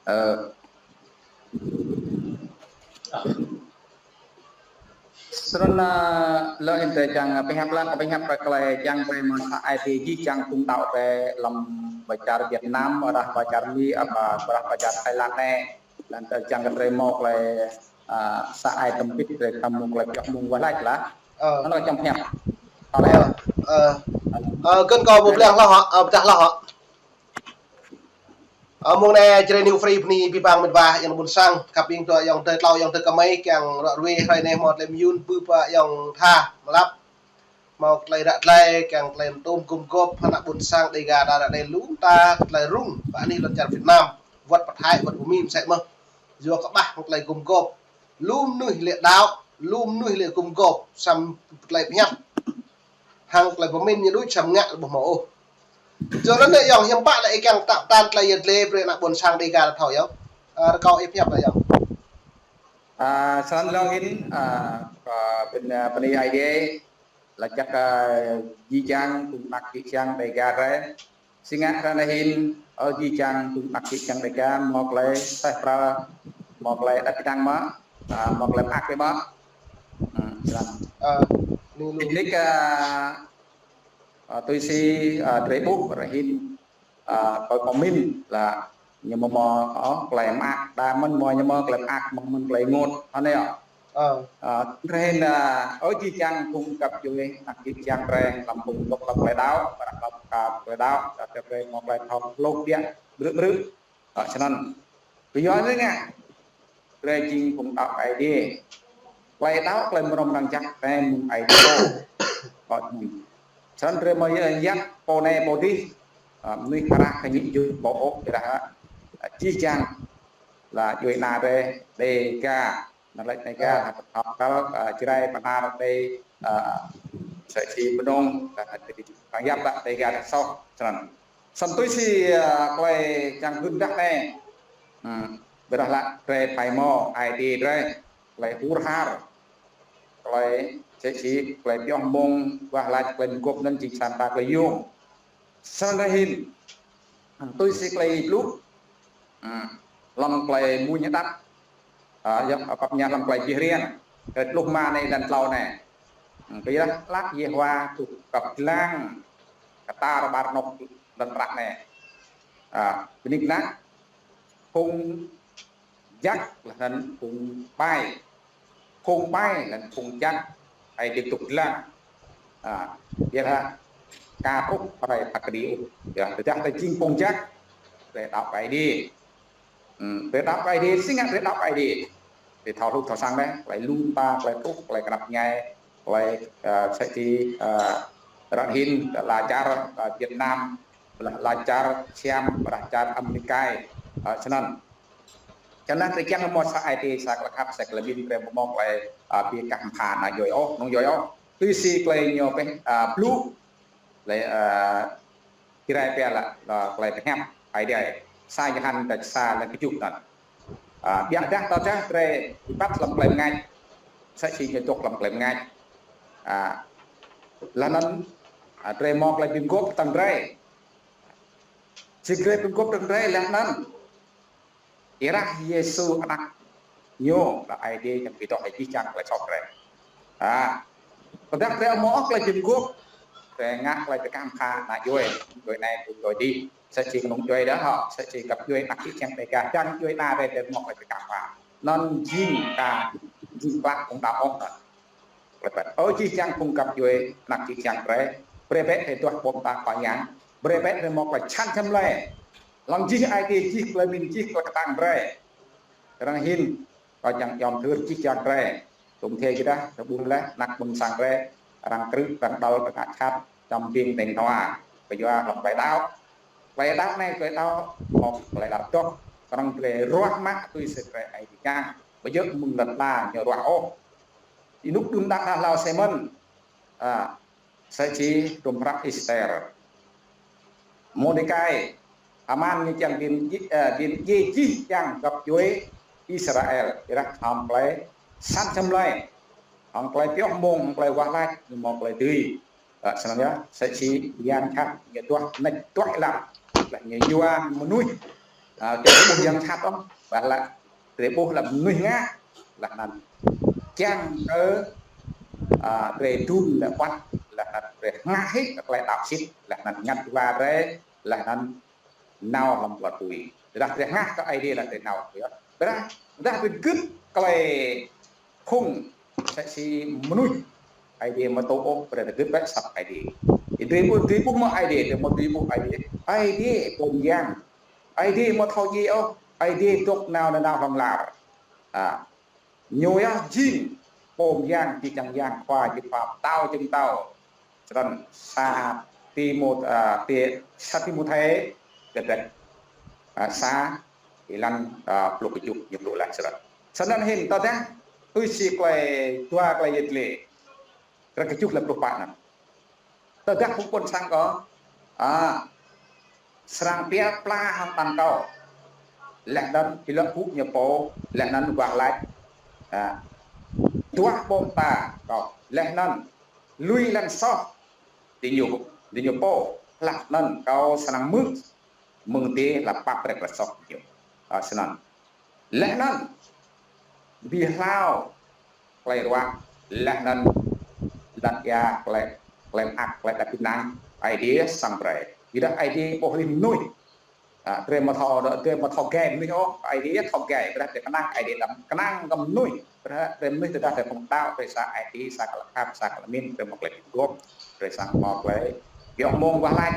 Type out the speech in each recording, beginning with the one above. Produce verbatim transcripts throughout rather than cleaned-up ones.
Ơ. Snăn, ơ, lŏ hin tơ čang pơhiăp lăng, pơhiăp pơ klei čang brơi mơ̆ng sa ai tiê jih jang phung đaŏ pơ lăm pơ čar Việt Nam, arah pơ čar Mi, apa, arah pơ čar Thái Lan anai. Lăng tơ čang kơ drơi mâo klei, ơ, sa ai tơmpit drơi kăm mâo klei pioh mơ̆ng wah lač lah. Ơ. Anŭn čang pơhiăp. Ơ, ơ, ơ, kơn kâo ƀu blang hloh hŏ, ơ, pơdah hloh hŏ. Ơ, mơ̆ng anai Jrai New Free bơni abih bang mĭt wa ayŏng ƀuôn sang, khăp ƀing dua ayŏng adơi tlâo ayŏng adơi kơmơi kiăng ră ruai hrơi anai hmâo tơlơi mơyun bưp ayŏng tha mơlăp. Hmâo tơlơi ră tơlơi kiăng tơlơi tôm gum gôp hăng ană ƀuôn sang Đêga ta ră anai lu mơta tơlơi rŭng pơ anih lŏn čar Việt Nam, wơ̆t pơ Thái, wơ̆t pơ Mi mơsĕ mơh. Yua kơ ƀah hăng tơlơi gum gôp. Lu mơnuih lĕ đaŏ, lu mơnuih lĕ gum gôp, samơ̆ tơlơi pơhiăp hăng tơlơi pơmĭn ñu đôč samơ̆ ngă ƀu hmâo ôh. Yua anŭn lĕ ayŏng hiư̆m pă lĕ ih kiăng tap tan tơlơi yăl dliê brơi ană ƀuôn sang Đêga ta thâo ayŏng. Ơ, rơkâo ih pơhiăp lĕ ayŏng. Ơ, snăn lŏ hin, ơ, ơ, bơni, ơ, bơni Aê Diê, lač jăk, ơ, jih jang phung anak jih jang Đêga drơi. Si ngă ră anai hin, ơ, jih jang phung anak jih jang Đêga, mâo klei seh pral, mâo klei đăp kơnang mơ̆, ơ, mâo klei mơak mơ̆. Hmm, snăn. Ơ, bơni lu. Nik, ơ, ơ, tui si, ơ, drơi ƀuh ră hin, ơ, kơ kâo mĭn lah ñu mâo mơ̆, ơ, klei mơak, đa mơ̆n mâo ñu mâo klei mơak, mơ̆n mâo klei ênguôt, anai yơh. Ơ. Ơ, drơi hin, ơ, ơ, jih jang phung găp djuê, anak jih jang drơi, lăm phung dŏ lăm klei đaŏ, arah lăm kơ klei đaŏ, kơ drơi mâo klei thâo hluh biă, brư̆ brư̆. Ơ, snăn. Kyua anai ngă, drơi jing phung đaŏ Aê Diê. Klei đaŏ, klei mrâo mrang jăk, drơi mơ̆ng Aê Diê. Ơ, snăn drơi mâo yơh yăk pô anai pô adih, ơ, mơnuih hră kơ ñu jŭ pô ôh, ƀiădah, ơ, jih jang. Lah djuê ana drơi, Đêga, anăn lač Đêga, ơ, hă, hă, kơ, ơ, Jrai, Bahnar, Đê, ơ, msĕ si Mnông, ơ, ơ, Đê, Đê, Đê, Đê, Đê, Đê, Đê, Đê, soh, snăn. Snăn tui si, ơ, klei čang hưn dah anai. Hmm, ƀiădah lah drơi pai mâo, Aê Diê drơi, klei hur har, klei msĕ si, klei pioh mơ̆ng wah lač klei mơguôp anăn jing sa mta klei yôm. Snăn hin, tui si klei blŭ, hmm, lăm klei mmuñ hơđăp, ơ, yơh, ơ, pap ñă lăm klei Bi Hriêng, kơ pluh rơma anai lăn tlâo anai. Hmm, kyuadah hlak Yêhôwa tuh kăp dlăng kơ tar ƀar anŏ lŏn prăk anai. Ơ, bơni kơna, phung jăk leh anăn phung ƀai. Phung ƀai leh anăn phung jăk, Aê Diê tuh dlăng. Ơ, ƀiădah ka truh hrơi phat kơđi ôh. Yơh, tơdah ta jing phung jăk, drơi đaŏ Aê Diê. Hmm, drơi đaŏ Aê Diê, si ngă drơi đaŏ Aê Diê. Drơi thâo hluh thâo săng leh, klei lu mta, klei truh, klei knap mơñai, klei, ơ, msĕ si, ơ, ră hin, lah čar, ơ, Việt Nam, lah, lah čar Siam, lah čar Amêrika, ơ, snăn. Čang lah drơi kiăng mâo sa ai tiê, sa klei khăp, sa klei mĭn, drơi mâo klei, ơ, bi kah mbha ană djuê ôh, kơnung djuê ôh. Tui si klei ñu pĕ, ơ, blŭ, klei, ơ, Jrai pia lah, lah klei pơhiăp Aê Diê. Sa Yôhan kơ sa lăng kơjuh anăn. Ơ, ƀiădah tơdah drơi ƀuh lăm klei mơngač, msĕ si ñu dŏ lăm klei mơngač. Ơ, leh anăn, ơ, drơi mâo klei bi mguôp tơdang drơi. Si drơi bi mguôp tơdang drơi leh anăn. Ƀiădah Yêsu Anak ñu, lah Aê Diê ñu bi dŏ jih jang klei soh drơi. Ơ, tơdah drơi mâo klei bi mguôp, drơi ngă klei bi kah mbha ană djuê, djuê anai, djuê adih. Msĕ si kơnung djuê dah hŏ, msĕ si găp djuê anak jih jang Đêga, čang djuê ana drơi, drơi mâo klei bi kah mbha. Anăn jing ka, jing klă phung đaŏ ôh anăn. Klei bĕ. Ơ jih jang phung găp djuê, anak jih jang drơi, brơi bĕ drơi duah ƀô̆ mơta Khua Yang, brơi bĕ drơi mâo klei čan čăm lĕ. Lăng jih ai tiê, jih klei mĭn, jih klei kơtang drơi. Arăng hin, kâo čang yom thưr jih jang drơi. Tŭm thê jih dah, tơƀuh leh, anak ƀuôn sang drơi, arăng krư̆, arăng đăl, arăng čăt, čăm ƀing têng tơwa. Kyua lăm klei đaŏ. Klei đaŏ anai, klei đaŏ, mâo klei đaŏ dŏ. Arăng drơi ruah mă tui si drơi Aê Diê čang. Ƀu djơ̆ mơ̆ng lăn ala ñu ruah ôh. Ênuk đưm đă hla hlâo asei mơ̆n. Ơ, msĕ si tum hră Ester. Môrdekai, Haman ñu čang bin, ơ, bin djai jih jang găp djuê Israel. Ƀiădah hăng klei čan čăm lĕ. Hăng klei pioh mơ̆ng, hăng klei wah lač, ñu mâo klei dưi. Ơ, snăn yơh, sĕ si yang jhat ñu tuah, nač tuah lăm. Laih ñu yua mơnuih. Ơ, drei ƀuh yang jhat ôh, ƀiădah drei ƀuh lăm mơnuih ngă. Laih anăn kiăng kơ, ơ, drei dŭm lĕ wăt, laih anăn drei hngah hĭ kơ klei đăo sĭt, laih anăn ñăt wa drei, laih anăn nao hlăm klei tui. Tơdah drei hngah kơ Aê Diê laih drei nao tui. Tơdah, tơdah drei gưt klei phung sĕ si mơnuih, Aê Diê amâo tŭ ôh, brei drei gưt bĕ asăp Aê Diê. Drei ƀuh, drei ƀuh mơ̆ Aê Diê, drei amâo dưi ƀuh Aê Diê. Aê Diê pô mơyang. Aê Diê amâo thâo djai ôh, Aê Diê dôk nao nanao hlŏng lar. Ơ, ñu yơh jing pô mơyang, jing yang, yang khua, jing khua, pơtao jing pơtao. Snăn sa Timô-, ơ, Ti-, sa Timôthê, kdrêč, ơ, sa, êlan, ơ, pluh kjuh ñu blŭ lač snăn. Snăn hĭn tơdah tui si klei, dua klei yăl dliê, kdrêč kjuh leh pluh pă anăn. Tơdah phung ƀuôn sang kâo, ơ, srăng pia pla hăng tăn kâo, laih anăn ƀiă lŏ ƀuh ñu pô, laih anăn wah lač, ơ, duah ƀô̆ mta kâo, laih anăn lui lăn soh diñu, diñu pô, hlăk anăn kâo srăng hmư̆ mơ̆ng adiê lač pap brơi klei soh diñu. Ơ, snăn. Laih anăn bi hlao klei ruă, laih anăn lăt ia klei, klei mơak, klei êđăp ênang, Aê Diê srăng brơi. Ƀiădah Aê Diê ƀuh rĭm mơnuih. Ơ, drei amâo thâo, drei amâo thâo gai mơnuih ôh, Aê Diê thâo gai, ƀiădah drei knang Aê Diê đăm, knang kơ mơnuih. Ƀiădah drei mơnuih tơdah drei phung đăo, drei sa Aê Diê, sa klei khăp, sa klei mĭn, drei mâo klei bi mguôp, drei srăng mâo klei, yua mơ̆ng wah lač,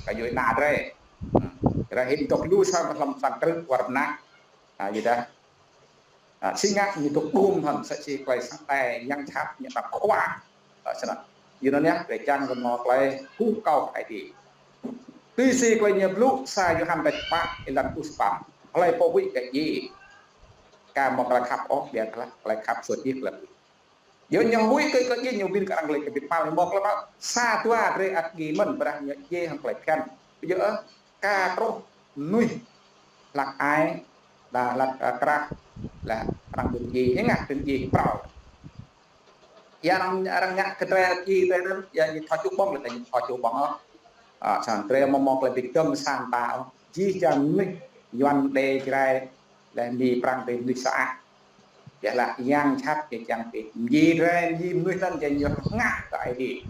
kơ djuê ana drei. Hmm. Drei hĭn dôk lu sang hlăm sang krư̆ war mnă. Ơ, ƀiădah, ơ, si ngă ñu dôk đŭm hŏng sĕ si klei sang tai yang jhat ñu tăp khua. Ơ, snăn. Yua anăn yơh, drei čiăng kơ mâo klei hŭ kâo Aê Diê. Tui si klei ñu blŭ sa Yôhan kdrêč pă êlan pluh sapăn. Hlei pô huĭ kơ djiê, ka mâo klei khăp ôh, ƀiădah klei khăp suôt jih klei huĭ. Yua ñu huĭ kơ, kơ djiê ñu ƀing kơ arăng lĕ kơ ƀĭt mal, mâo klei mal. Sa dua drei ăt djiê mơ̆n, ƀiădah ñu djiê hăng klei bhiăn. Ƀiădah, ơ, ka truh mơnuih hlăk ai, laih hlăk, ơ, krah, laih arăng ƀing djiê, ih ngă ƀing djiê phrâo. Yua arăng, arăng ngă kơ drei djiê drei anăn, yua ñu thâo čuh ƀơ̆ng, laih ñu thâo čuh ƀơ̆ng ôh. Ơ, snăn drei amâo mâo klei bi kdơ̆ng sa mta ôh. Jih jang mnuih, Yuăn, Êđê, Jrai, laih Mi, Prăng, drei mnuih sơăi. Ƀiădah yang jhat ñu čiăng bi mdjiê drei, mdjiê mnuih anăn čiăng ñu ngă kơ Aê Diê.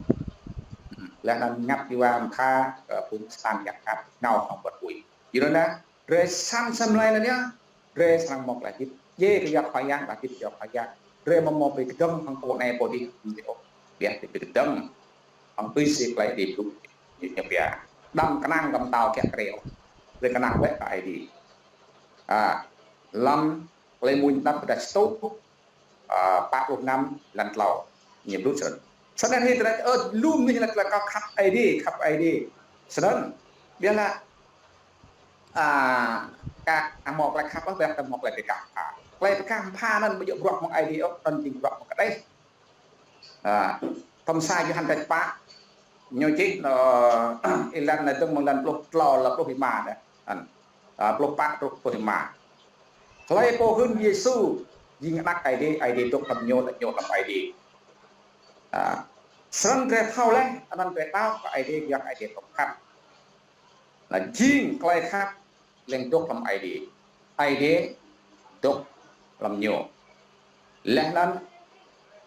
Laih anăn ngă yua mkha kơ phung Satan yang jhat nao hŏng wăt tui. Yua anăn, drei săn săn mlei anăn yơh, drei srăng mâo klei hdĭp. Djiê kơ yua Khua Yang, klei hdĭp yua Khua Yang. Drei amâo mâo bi kdơ̆ng hŏng pô anei pô dih, ƀiădah drei bi kdơ̆ng hŏng tui si klei Aê Diê blŭ. Ñu, ñu pia. Đăm knang kơ mtao kiă kriê ôh. Drei knang bĕ kơ Aê Diê. Ơ, hlăm Klei Mmuñ Hđăp kdrêč sa êtuh, ơ, pă pluh năm, êlan tlâo. Ñu blŭ snăn. Snăn hĭn drei, ơ, lu mnuih lač, lač kâo khăp Aê Diê, khăp Aê Diê. Snăn, ƀiădah, ơ, ka, ka mâo klei khăp, ƀiădah ka mâo klei bi kah pha. Klei bi kah pha anăn ƀu djơ̆ bruă mơ̆ng Aê Diê ôh, anăn jing bruă mơ̆ng kđeh. Ơ, tŏm sa Yôhan kdrêč pă, ñu čih, ơ, êlan anăn dơ̆ng mơ̆ng êlan pluh tlâo leh pluh êma anăn. Ơ, pluh pă truh pluh êma. Hlei pô hưn Yêsu jing Anak Aê Diê, Aê Diê dôk hlăm ñu, laih ñu hlăm Aê Diê. Ơ, snăn drei thâo laih, anăn drei đăo kơ Aê Diê, yua Aê Diê dôk khăp. Lač jing klei khăp lĕ dôk hlăm Aê Diê. Aê Diê dôk hlăm ñu. Laih anăn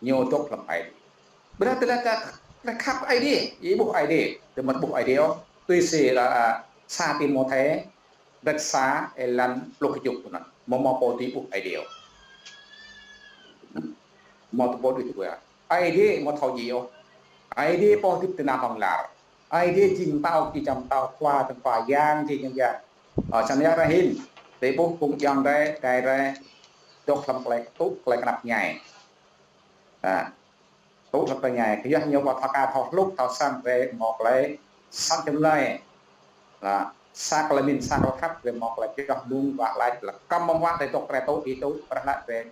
ñu dôk hlăm Aê Diê. Ƀiădah tơlơi khăp Aê Diê, ih ƀuh Aê Diê, tơdah ƀuh Aê Diê ôh, tui si, ơ, ơ, sa Timôthê, kdrêč sa, êlan pluh kjuh anăn. Amâo mâo pô dưi ƀuh Aê Diê ôh. Amâo mâo pô dưi ƀuh. Aê Diê amâo thâo djai ôh. Aê Diê pô hdĭp tơ nao hlŏng lar. Aê Diê jing mtao, jih jang mtao, khua, khua, yang, jih jang yang. Ơ, snăn yơh drei hĭn. Drei ƀuh phung ayŏng drei, adei drei, dôk hlăm klei, tŭ klei knap mñai. Ơ, tŭ hlăm klei mñai. Kyua ñu ƀu thâo ka thâo hluh, thâo săng, drei mâo klei săn čem lai. Ơ, sa klei mĭn, sa klei khăp, drei mâo klei pioh mơ̆ng wah lač, lač kăm mơ̆ng wah drei dôk, drei tŭ, ih tŭ, ƀiădah lač drei.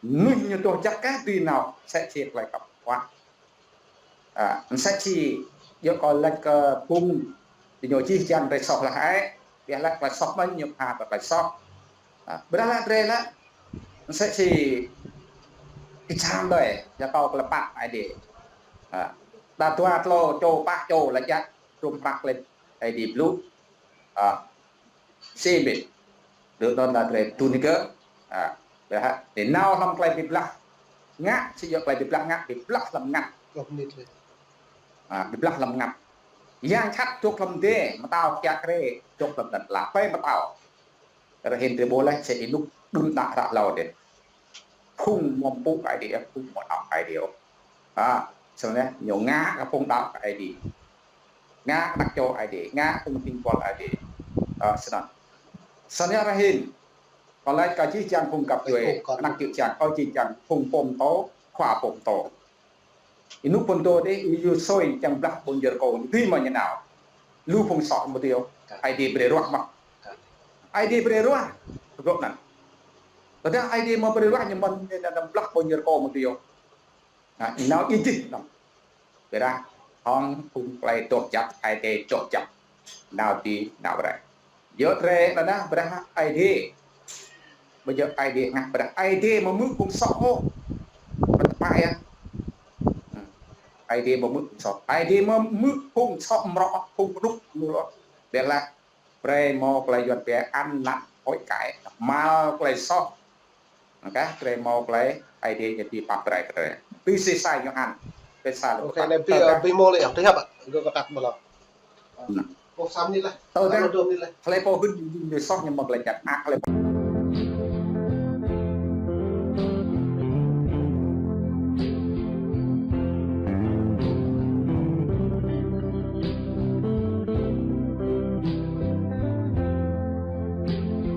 Mnuih ñu tuh jăk kah dưi nao, sĕ si klei kăm wah. Ơ, msĕ si, yua kâo lač kơ phung, diñu jih jang drei soh leh ai, ƀiădah lač klei soh mơ̆n ñu pha kơ klei soh. Ơ, ƀiădah lač drei lač, msĕ si, kơ čang đơi, yua kâo klei pap Aê Diê. Ơ, Đa dua tlô čô pă čô lĕ jăk, tum prăk lĕ, ai di blŭ. A, si bĕ. Dŏ đon đa drơi tun ni kơ. A, bĕ ha. Đe nao hlăm klei bi blah. Ngă, si yua klei bi blah ngă, bi blah hlăm ngă. Dua minit lĕ. A, bi blah hlăm ngă. Yang čăt dŏ hlăm đe, mơtao kiă krê, dŏ hlăm đan la, pơ mơtao. Rơhên drơi ƀô̆ lĕ, si ênuk đun đă ră hlâo đe. Phung mơ̆ng pŭ Aê Diê, phung mơ̆ng đăo Aê Diê. A, sơneh, ñu ngă kơ phung đăo Aê Diê. Ngă kơ đăk čô Aê Diê, ngă phung ding kual Aê Diê. A, sơneh. Sơneh rơhên. Kơ lĕ kơ jih jang phung găp djuê, ană čư̆ čang, kơ jih jang phung pô pơtô, khua pô pơtô. Ênuk pơtô đe, ih yua sui čang blah ƀôn Yêrikô, tui mă ñu nao. Lu phung soh mơ̆ tui yơh. Aê Diê brơi ruah mă. Aê Diê brơi ruah. Gŏp anŭn. Tơdah Aê Diê mă brơi ruah ñu mơ̆n, ñu nao blah ƀôn Yêrikô mơ̆ tui yơh. Na, nao ih jih anŭn. Bĕ dah, hŏng phung klei dŏ jăk, Aê Diê dŏ jăk. Nao di, nao brơi. Yua drơi anŭn nah, bĕ dah Aê Diê. Bơ yua Aê Diê ngă bĕ dah Aê Diê mơ̆ hmư̆ phung soh ôh. Bơ tơpă yơh. Hmm. Aê Diê mơ̆ hmư̆ phung soh. Aê Diê mơ̆ hmư̆ phung soh mrô, phung rŭk mrô. Bĕ lah brơi mâo klei Yuan pia ăn năn hối cải. Mă klei soh. Mơ̆ng kah drơi mâo klei Aê Diê ñu či pap brơi kơ drơi. Tui si sa Yôhan. Pơ sa lĕ. Ok, anai ƀing, ƀing mâo lĕ, tui hăp, gơ̆ kơ tăt mơ̆ lŏ. Hmm. Ôh, sa minit lah. Tơdah. Dua minit lah. Hlơi pô hưn ñu soh ñu mă klei jăk. A, hlơi pô